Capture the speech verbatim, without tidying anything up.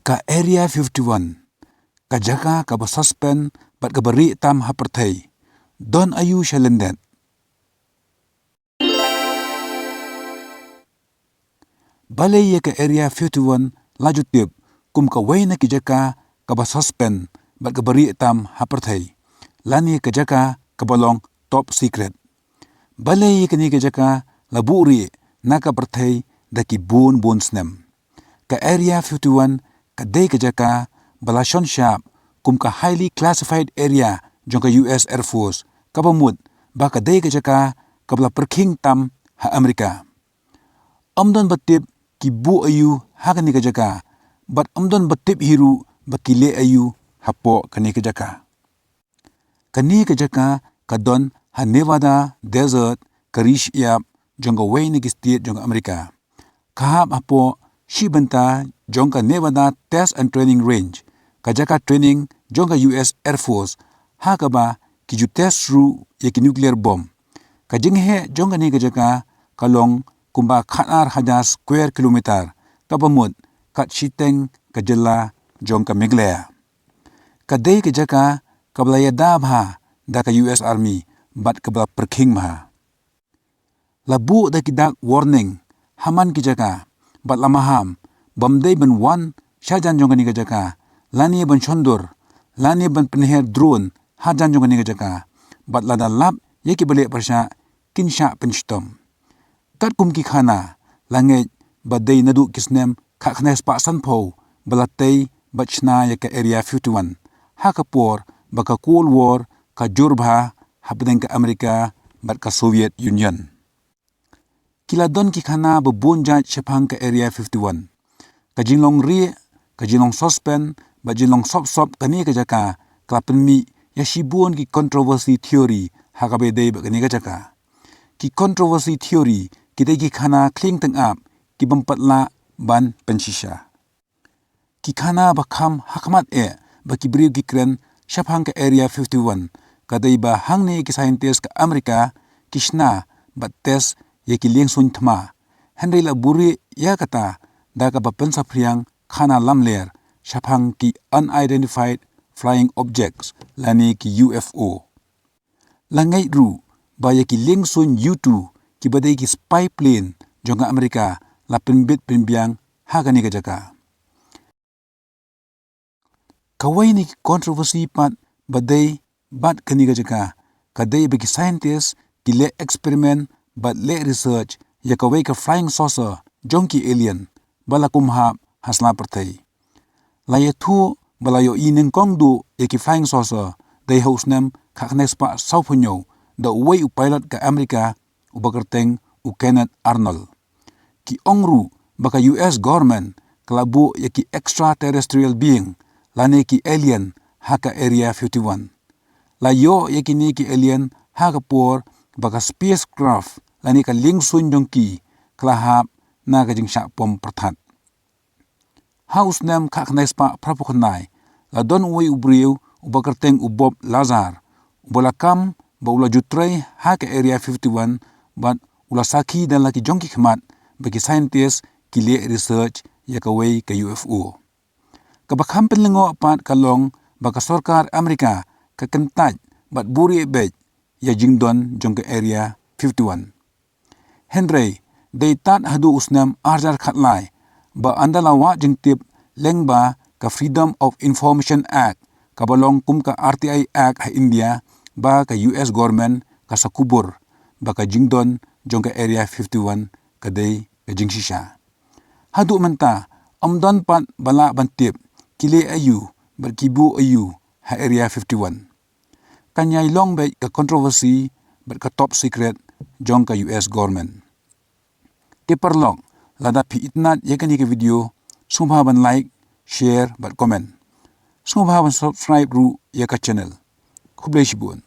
Ka Area fifty-one, ka jaka kaba suspend bad kaba rieh tam ha pyrthei, don aïu sha lyndet? Balei ïa ka Area fifty-one la ju tip kum kawei na ki jaka kaba suspend bad kaba rieh tam ha pyrthei, lane ka jaka kaba long top secret? Balei ïa kane ka jaka la buhrieh na ka pyrthei da ki bun bun snem? Ka Area fifty-one ka dei ka jaka ba la shon shap kum ka highly classified area jong ka U S Air Force, kaba mut ba ka dei ka jaka kaba la pyrkhing tam ha Amerika. Ym don ba tip ki buh aïu ha kane ka jaka, bad ym don ba tip hi ruh ba ki leh aïu hapoh kane ka jaka. Kane ka jaka ka don ha Nevada Desert, ka ri shyiap jong kawei na ki state jong ka Amerika. Ka hap hapoh shi bynta jong ka Nevada Test and Training Range, ka jaka training jong ka U S Air Force, ha kaba ki ju test ruh ïa ki nuclear bomb. Ka jingheh jong kane ka jaka ka long kumba khatar hajar square kilometer, kaba mut kat shiteng ka jylla jong ka Meghalaya. Ka dei ka jaka kaba la ïada bha da ka U S Army bad kaba la pyrkhing bha. La buh da ki dak warning ha man ki jaka, bad la maham ba ym dei ban wan shajan jong kane ka jaka, lane ban shon dur, lane ban pynher drone hajan jong kane ka jaka, bad lada lap ïa kiba leh pyrshah kin shah pynshitom. Katkum ki khana, la ngeit ba dei naduh ki snem khatkhyndai spah sanphew ba la tei bad shna ïa ka Area fifty-one, ha ka por ba ka Cold War ka jur bha hapdeng ka Amerika bad ka Soviet Union. Ki la don ki khana ba bun jait shaphang ka Area fifty-one. Ka jinglong rieh, ka jinglong suspend bad jinglong sop sop kane ka jaka ka la pynmih ïa shibun ki controversy theory ha kaba ïadei bad kane ka jaka. Ki controversy theory ki dei ki khana khlieng tyngab ki bym pat lah ban pynshisha. Ki khana ba kham hakhmat eh ba ki briew ki kren shaphang ka Area fifty-one ka dei ba hangne ki scientist ka Amerika ki shna bad test ïa ki liengsuiñ thma, hynrei la buhrieh ïa kata da kaba pynsaphriang khana lamler shaphang ki unidentified flying objects lane ki U F O. La ngeit ruh ba ïa ki liengsuiñ U two kiba dei ki spy plane jong ka Amerika la pynbit pynbiang ha kane ka jaka. Kawei na ki controversy pat ba dei bad kane ka jaka ka dei ba ki scientist ki leh experiment bad leh research ïa kawei ka flying saucer jong ki alien ba la kum hap ha sla pyrthei. La ïathuh ba la ïohi nyngkong duh ïa ki flying saucer dei ha u snem khatkhyndai spah sawphew hynñiew da uwei u pilot ka Amerika uba kyrteng u Kenneth Arnold. Ki ong ruh ba ka U S government ka la buh ïa ki extraterrestrial being lane ki alien ha ka Area fifty-one. La ïoh ïa kine ki alien ha ka por ba ka spacecraft lane ka liengsuiñ jong ki ka la hap na ka jingshah pom pyrthat. Ha u snem khatkhyndai spah phraphew khyndai, la don uwei u briew uba kyrteng u Bob Lazar, uba la kam ba u la ju trei ha ka Area fifty-one bad u la sakhi da la ki jong ki khmat ba ki scientist ki leh research ïa kawei ka U F O. Kaba kham pynlyngngoh pat ka long ba ka sorkar Amerika ka kyntait bad buhrieh beit ïa jingdon jong ka Area fifty-one. Hynrei dei tad haduh u snem ar hajar khatlai ba ynda la wad jingtip lyngba ka Freedom of Information Act, kaba long kum ka R T I Act ha India, ba ka U S government ka sa kubur ba ka jingdon jong ka Area fifty-one ka dei ka jingshisha. Haduh mynta ym don pat ba lah ban tip ki leh aïu bad ki buh aïu ha Area fifty-one. Kan ïai long beit ka controversy bad ka top secret jong ka U S government. Te paralok, lada phi itynnad ïa kane ka video, sngewbha ban like, share bad comment. Sngewbha ban subscribe ruh ïa ka channel. Khublei shibun.